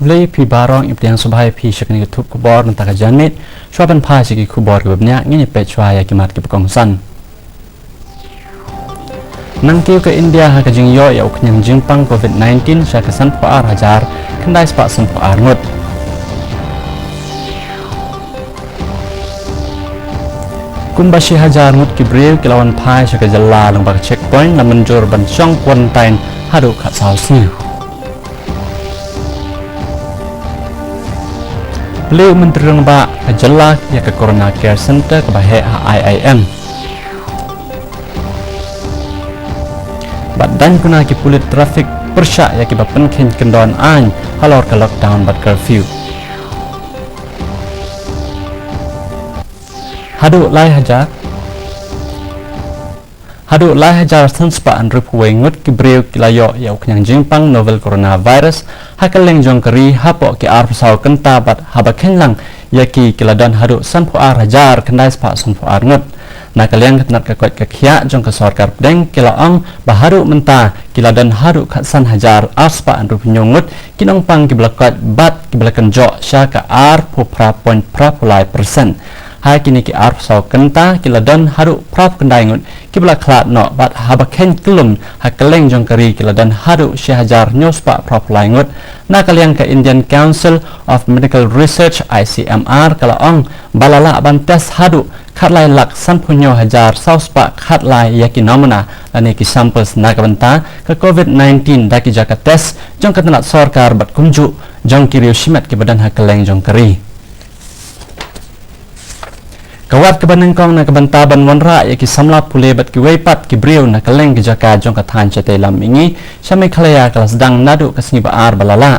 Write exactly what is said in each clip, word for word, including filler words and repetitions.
Khublei phi baroh, ngi pdiang sngewbha ïa phi sha kane ka thup khubor mynta ka janmiet. Shuwa ban phai sha ki khubor kiba bniah, ngin ïa peit shuwa ïa ki mat kiba kongsan. Nangkiew ka India ha ka jingïoh ïa u khñiang jingpang covid nineteen sha ka sanphew ar hajar khyndai spah sanphew ar ngut. Kumba shi hajar ngut ki briew ki la wan phai sha ka jylla lyngba ka checkpoint la mynjur ban shong quarantine haduh khatsaw sngi. Plie u Myntri Rangbah ka jylla ïa ka Corona Care Centre kaba heh ha I I M. Bad dang kuna ki pulit traffic pyrshah ïa kiba pynkheiñ kyndon aiñ halor ka lockdown bad curfew. Haduh lai hajar Haduh lai hajar san spah hynriewphew wei ngut ki briew ki la ïoh ïa u khñiang jingpang novel coronavirus ha kylleng jong ka ri hapoh ki arphew saw kynta bad haba kheiñ lang ïa ki ki la don haduh sanphew ar hajar khyndai spah sanphew ar ngut. Na ka liang ka tnat ka koit ka khiah jong ka sorkar pdeng ki la ong ba haduh mynta ki la don haduh khatsan hajar ar spah hynriewphew hynñiew ngut ki nongpang kiba la koit bad kiba la kynjoh sha ka arphew phra point phra phew lai percent. Ha kine ki arphew saw kynta ki la don haduh phra phew khyndai ngut kiba la khlad noh bad haba kheiñ kyllum ha kylleng jong ka ri ki la don haduh shi hajar hynñiew spah phra phew lai ngut. Na ka liang ka Indian Council of Medical Research, I C M R, ka la ong ba la lah ban test haduh khatlai lak sanphew hynñiew hajar saw spah khatlai ïa ki namuna lane ki samples na ka bynta ka covid nineteen da ki jaka test jong ka tnat sorkar bad kumjuh jong ki riew shimet kiba don ha kylleng jong ka ri. Ka wat kaba nyngkong na ka bynta ban wanrah ïa ki samla pule bad kiwei pat ki briew na kylleng ki jaka jong ka thaiñ shatei lam mihngi sha Meghalaya ka la sdang naduh ka sngi ba ar ba la lah.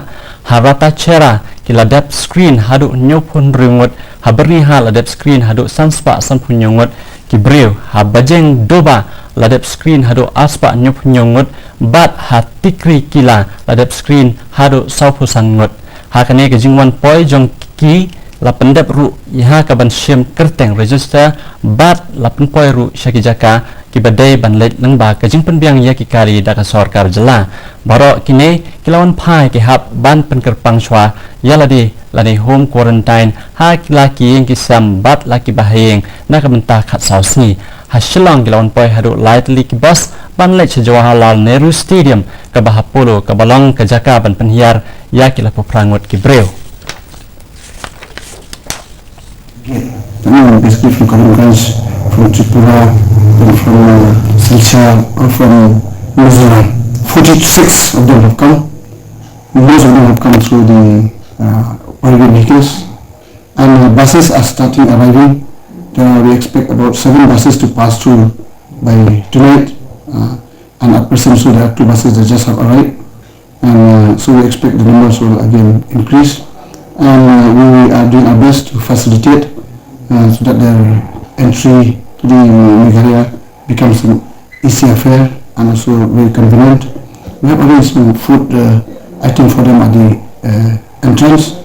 Ha Ratacherra ki la dep screen haduh hynñiewphew hynriew ngut, ha Byrnihat la dep screen haduh san spah sanphew hynñiew ngut ki briew, ha Bajengdoba la dep screen haduh ar spah hynñiewphew hynñiew ngut, bad ha Tikri ki la la dep screen haduh sawphew san ngut. Ha kane ka jingwan poi jong ki la pyndep ruh ïa ka ban shim kyrteng register bad la pynpoi ruh sha ki jaka kiba dei ban leit lyngba ka jingpynbiang ïa ki kali da ka sorkar jylla. Baroh kine ki la wan phai ki hap ban pynkyrpang shuwa ïa lade lane home quarantine ha la ki ïing ki sem bad la ki bahaïing na ka bynta khatsaw sngi. Ha Shillong ki la wan poi haduh lai tylli ki bus ban leit sha Jawaharlal Nehru Stadium kaba ha Polo kaba long ka jaka ban pynhiar ïa ki laiphew phra ngut ki briew. Coming basically from Karimganj, from Tripura, then from uh, Silchar, or from Mizoram. Forty-six of them have come. Most of them have come through the uh, private vehicles. And uh, buses are starting arriving. There are, we expect about seven buses to pass through by tonight, uh, and at present, so there are two buses that just have arrived. And uh, so we expect the numbers will again increase. And uh, we are doing our best to facilitate uh, so that their entry to the Meghalaya becomes an easy affair and also very convenient. We have arranged some food uh, item for them at the uh, entrance.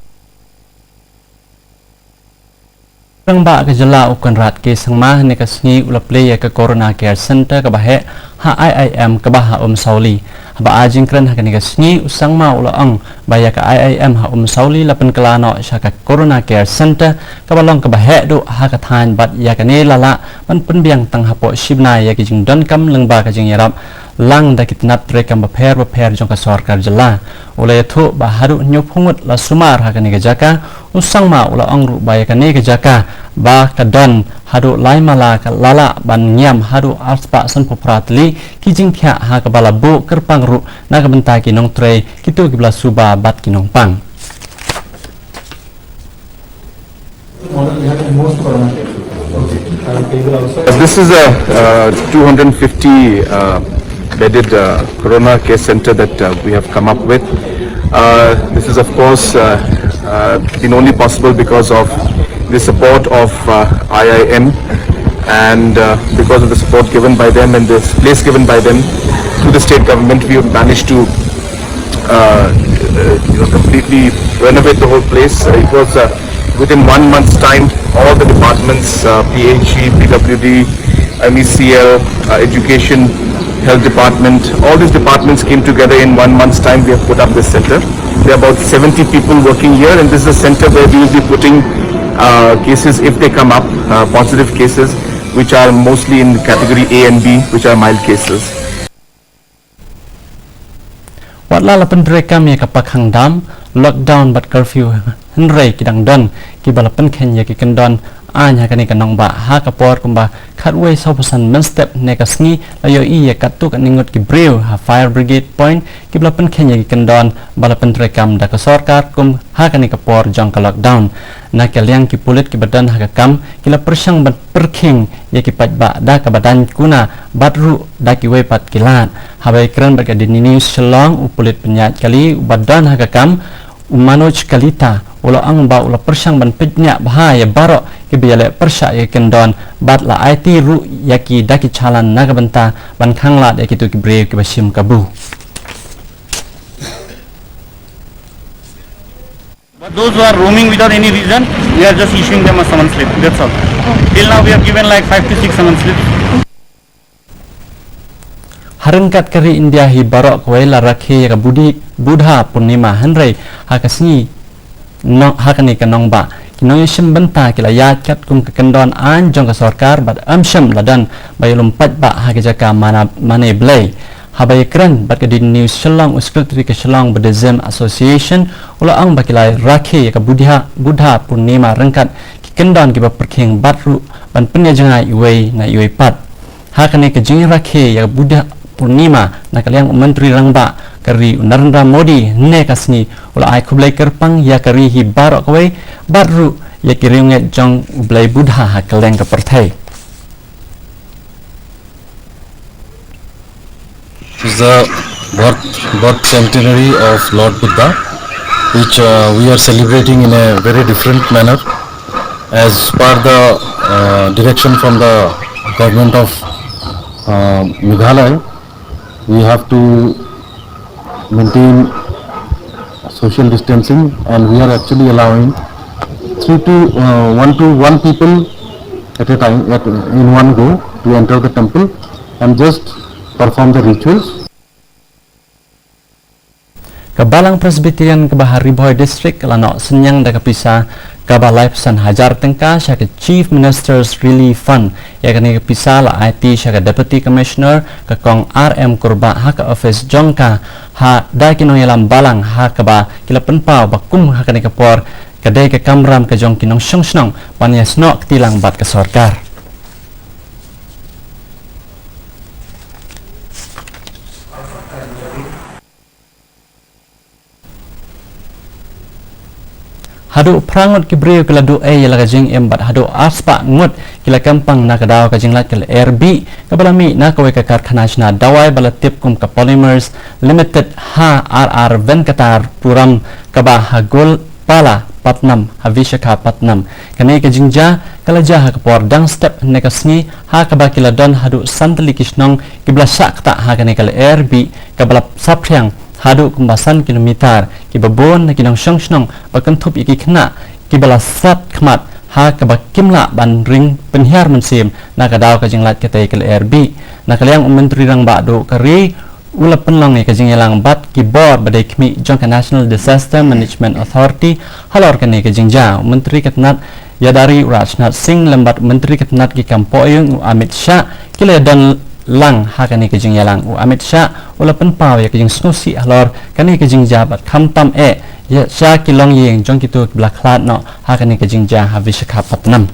Rangbah ka jylla u Conrad K Sangma ha kane ka sngi u la plie ïa ka Corona Care Centre kaba heh ha I I M kaba ha Umsawli. Haba ai jingkren ha kane ka sngi, u Sangma u la ong ba ïa ka I I M ha Umsawli la pynkylla noh sha ka Corona Care Centre kaba long kaba heh duh ha ka thaiñ bad ïa kane la lah ban pynbiang tang hapoh shi bnai ïa ki jingdonkam lyngba ka jingïarap lang da ki tnat treikam bapher bapher jong ka sorkar jylla. U la ïathuh ba haduh hynñiewphew ngut la sumar ha kane ka jaka. U Sangma u la ong ruh ba ïa kane ka jaka ba ka don haduh lai mala ka la lah ban ngiam haduh ar spah sanphew phra tylli ki jingthiah ha kaba la buh kyrpang ruh na ka bynta ki nongtrei, kito kiba la suba bad ki nongpang. This is a uh, two hundred fifty uh, bedded uh, Corona Care Center that uh, we have come up with. Uh, this is, of course, uh, uh, been only possible because of the support of uh, I I M and uh, because of the support given by them and the place given by them to the state government, we have managed to uh, uh, you know, completely renovate the whole place. Uh, it was uh, within one month's time, all the departments, uh, P H E, P W D, M E C L, uh, education, health department, all these departments came together in one month's time. We have put up this center. About seventy people working here, and this is a center where we will be putting uh, cases if they come up, uh, positive cases, which are mostly in category A and B, which are mild cases. Wat la la pyntreikam ïa ka pakhang dam, lockdown bad curfew, hynrei ki dang don kiba la pynkheiñ ïa ki kyndon aiñ ha kane ka nongbah. Ha ka por kumba khatwei sawphew san mynstep ne ka sngi, la ïohi ïa katto katne ngut ki briew ha Fire Brigade Point kiba la pynkheiñ ïa ki kyndon ba la pyntreikam da ka sorkar kum ha kane ka por jong ka lockdown. Na ka liang ki pulit kiba don ha ka kam ki la pyrshang ban pyrkhing ïa ki paidbah da kaba daiñ kuna bad ruh da kiwei pat ki lad. Haba ïakren bad ka Daily News Shillong, u pulit pynïaid kali uba don ha ka kam, u Manoj Kalita, u la ong ba u la pyrshang ban pynïaid bha ïa baroh kiba ïaleh pyrshah ïa ki kyndon bad la aiti ruh ïa ki da ki challan na ka bynta ban khanglad ïa kito ki briew kiba shim kabu. But those who are roaming without any reason, we are just issuing them a summons slip. That's all. Till now, we have given like five to six summons slips. Ha ryngkat ka ri India hi baroh kawei la rakhe ïa ka Budi, Buddha Purnima, hynrei ha ka sngi nong, ha kane ka nongbah ki nongïashim bynta ki la ïaid katkum ka kyndon aiñ jong ka sorkar bad ym shym la don ba ïalum paidbah ha ka jaka mana, mane blei. Haba ïakren bad ka Daily News Shillong, u Secretary ka Shillong Buddhism Association u la ong ba ki la rakhe ïa ka Buddha, Buddha Purnima ryngkat ki kyndon kiba pyrkhing bad ruh ban pynïajngai iwei na iwei pat. Ha kane ka jingrakhe ïa ka Buddha Purnima, na ka liang u Myntri Rangbah ka ri, u Narendra Modi, hynne ka sngi u la ai khublei kyrpang ïa ka ri hi baroh kawei bad ruh ïa ki riewngeit jong u Blei Buddha ha kylleng ka pyrthei. It's the birth, birth centenary of Lord Buddha, which uh, we are celebrating in a very different manner. As per the uh, direction from the government of uh, Meghalaya, we have to maintain social distancing, and we are actually allowing three to uh, one to one people at a time, at, in one go, to enter the temple and just perform the rituals. Ka Balang Presbyterian kaba ha Ri Bhoi District ka la noh synñiang da ka pisa kaba laiphew san hajar tyngka sha ka Chief Minister's Relief Fund. Ïa kane ka pisa la aiti sha ka Deputy Commissioner, ka Kong R M Kurbah, ha ka office jong ka, ha da ki nongïalam balang, ha kaba ki la pynpaw ba kum ha kane ka por ka dei ka kamram ka jong ki nongshong shnong ban ïasnoh kti lang bad ka sorkar. Haduh phra ngut ki briew ki la duh ei ïa la ka jingim bad haduh arspah ngut ki la kyrpang na ka daw ka jinglait ka lyer bih kaba la mih na kawei ka karkhana shna dawai ba la tip kum ka Polymers Limited ha R R Venkatar Puram kaba ha Golpala Patnam, ha Visakhapatnam. Kane ka jingjia ka la jia ha ka por dang step hynne ka sngi, ha kaba ki la don haduh san tylli ki shnong kiba la shah ktah ha kane ka lyer bih kaba la saphriang haduh kumba san kilometer, kiba bun na ki nongshong shnong ba kynthup ïa ki khynnah kiba la sat khmat ha kaba kim lah ban ring pynhiar mynsiem na ka daw ka jinglait katei ka lyer bih. Na ka liang u Myntri Rangbah duh ka ri u la pynlong ïa ka jingïalang bad ki bor ba dei khmih jong ka National Disaster Management Authority halor kane ka jingjia. U Myntri ka tnat ïada ri u Rajnath Singh lem bad u Myntri ka tnat ki kam pohïing u Amit Shah ki la ïadon lang ha kane ka jingïalang. U Amit Shah u la pynpaw ïa ka jingsngewsih halor kane ka jingjia bad khamtam eh ïa sha ki longïing jong kito kiba la khlad noh ha kane ka jingjia ha Visakhapatnam.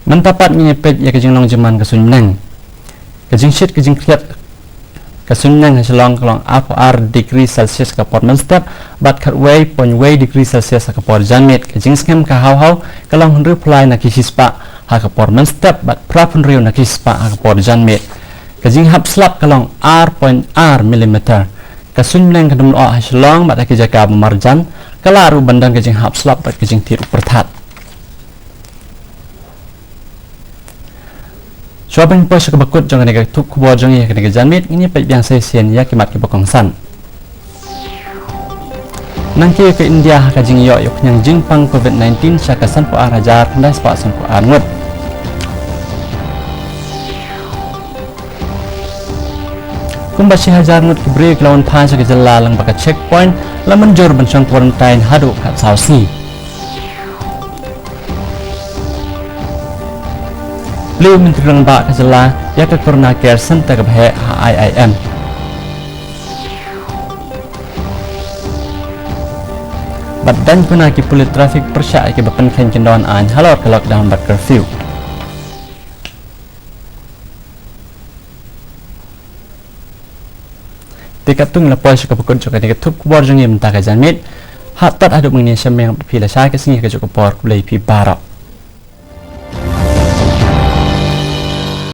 Mynta pat ngin ïa peit ïa ka jinglong jingman ka suiñ bneng. Ka jingshit ka jingkhriat ka suiñ bneng ha Shillong ka long arphew ar degree Celsius ha ka por mynstep bad khatwei point wei degree Celsius ha ka por janmiet. Ka jingsngem ka hawhaw ka long hynriewphew lai na ki shispah ha ka por mynstep bad phraphew hynriew na ki shispah ha ka por janmiet. Ka jinghap slap ka long ar point ar millimeter. Ka suiñ bneng ka dum noh ha Shillong bad ha ki jaka ba marjan ka lah ruh ban don ka jinghap slap bad ka jingthied u pyrthat. Shuwa ban poi sha kaba kut jong kane ka thup khubor jong ngi ha kane ka janmiet, ngin ïa peit biang sa shisien ïa ki mat kiba kongsan. Nangkiew ka India ha ka jingïoh ïa u khñiang jingpang covid nineteen sha ka sanphew ar hajar khyndai spah sanphew ar ngut. Kumba shi hajar ngut ki briew ki la wan phai sha ka jylla lyngba ka checkpoint, la mynjur ban shong quarantine haduh khatsaw sngi. Plie u Myntri Rangbah ka jylla ïa ka Corona Care Centre kaba heh ha I I M. Bad dang kuna ki pulit traffic pyrshah ïa kiba pynkheiñ kyndon aiñ halor ka lockdown bad curfew. Te katto ngi la poi sha kaba kut jong kane ka thup khubor jong ngi mynta ka janmiet. Haduh katne, mynta ka sngi ka juh ka por, khublei phi baroh.